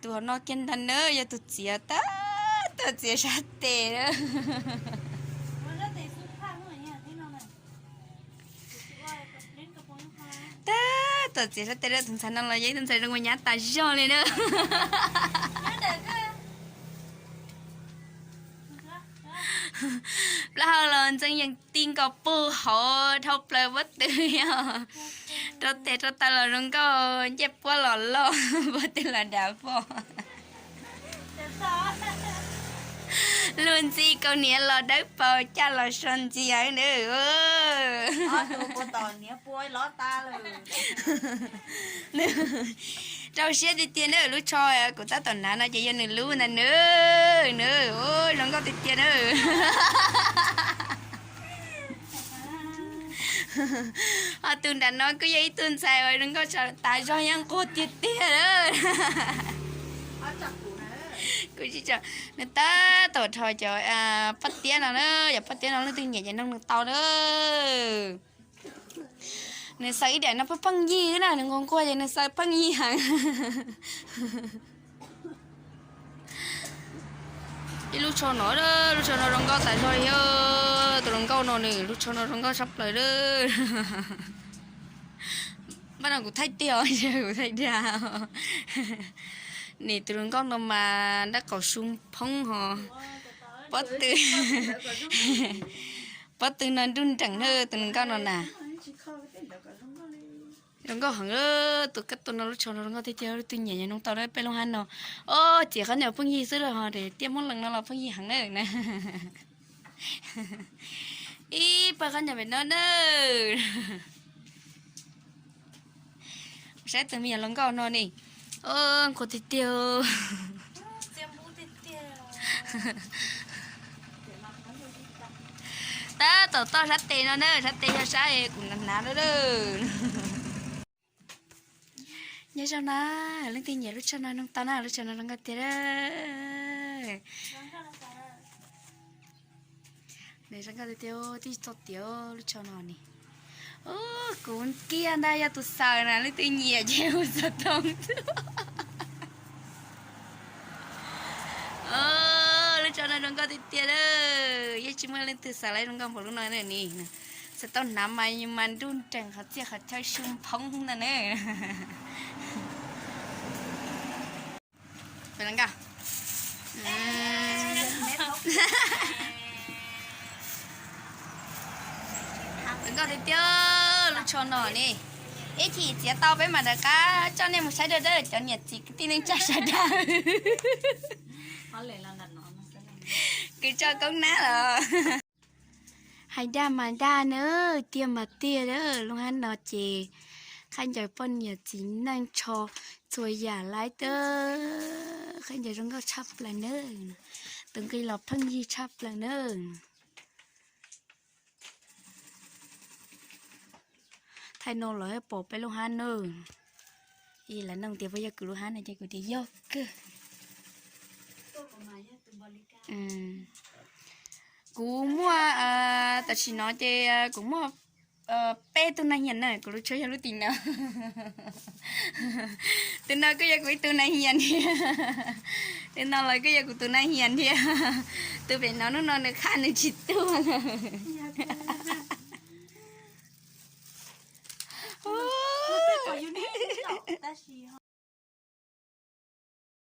Tus hauv no kiag ntag na yog tus txiav, tab tom txiav sab tes na. Tab tom txiav sab tes na, tus ntxhais no los yog ib tug ntxhais zoo ua nyab tas zog li na. Plaub hau los ntxeev yees ti nkaus puag hauv dhau plaws pob tw yog. Rau tes rau taw los zoo nkauj, ncej puab los loj, pob tw los dav poj. Luag ntxhi kaus hniav los dawb paug, caj los so ntxiag na. Rau siab tiag tiag na, lub tsho kuv tab tom hnav no ces yog nws lub ntag na. Na, zoo nkauj tiag tiag na. Ho tus nram no kuj yog ib tug ntxhais uas zoo nkauj tas zog, yeej nquag tiag tiag. Kuv tsis tso, nws tab tom rho cov pob tiab no na, cov pob tiab no leej twg nyiam ces nug nws tau na. Nws xaws ib daim no pheej pheej yig na, nws nquag nquag ces nws xaws pheej yig heev. Ib lub tsho no, lub tsho no zoo nkauj tas zog li. Tus hluas nkauj no nws lub tsho no zoo nkauj tshaj plaws li. Npaj no kuv thaij tiag os, kuv thaij tiag. Nim tus hluas nkauj no mas dab qaum su phoob ho, pob tw, pob tw no nruj nreem na tus hluas nkauj no na. Zoo nkauj heev, tus kab tua no lub tsho no zoo nkauj tiag tiag, leej twg nyiam nug tau na peb lub hab no. Os, txiav qhov no pheej yig xwb los ho tiaj muab lees no los pheej yig heev na. Ib pawg qhov ncauj pem no na. Saib tus me nyuam hluas nkauj no ne, nquag tiag tiag. Tab tom toj sab tes no na, sab tes yog sab kuv hnav hnav na. Nyob zoo na, leej twg nyiam lub tsho no nug tau na, lub tsho no zoo nkauj tiag. Nws zoo nkauj tiag tiag, twb tsis txog tiav lub tsho no ne. Kuv kiag ntag yog tus xaws na, leej twg nyiam ces hu xov tooj tuaj. Lub tsho no zoo nkauj tiag tiag, yeej tsis muaj leej twg xaws lawm zoo nkauj npaum lub no ne. Xaws tau hnav mas mas nruj nrees qhov txhia qhov chaw su phoob no na. Zoo nkauj tiag tiag lub tsho no ne. Ib chim txiav tau peb mam rov qab coj nej mus saib dawb dawb cov niam txiv kwv tij neej tsa sawv daws. Kws tso koob nab los. Hais dag mas dag na, tiag mas tiag, lub hab no ces khaub ncaws poj niam txiv neej tsho txhua yam laib tag, khaub ncaws zoo nkauj tshaj plaws na, tus nqi los pheej yig tshaj plaws na. Thaij no los pom peb lub hab na. Ib lawv nug tias puas yog kuv lub hab no ces kuv tias yog kawg. Kuv muaj, tam sim no ces kuv muaj peb tug nas hias na, kuv lub tsho yog lub tim no. Tus no kuj yog kuv ib tug nas hias thiab, tus no los kuj yog kuv tus nas hias thiab. Tus pem no hnub no nws qhaj nws tsis tuag lawm.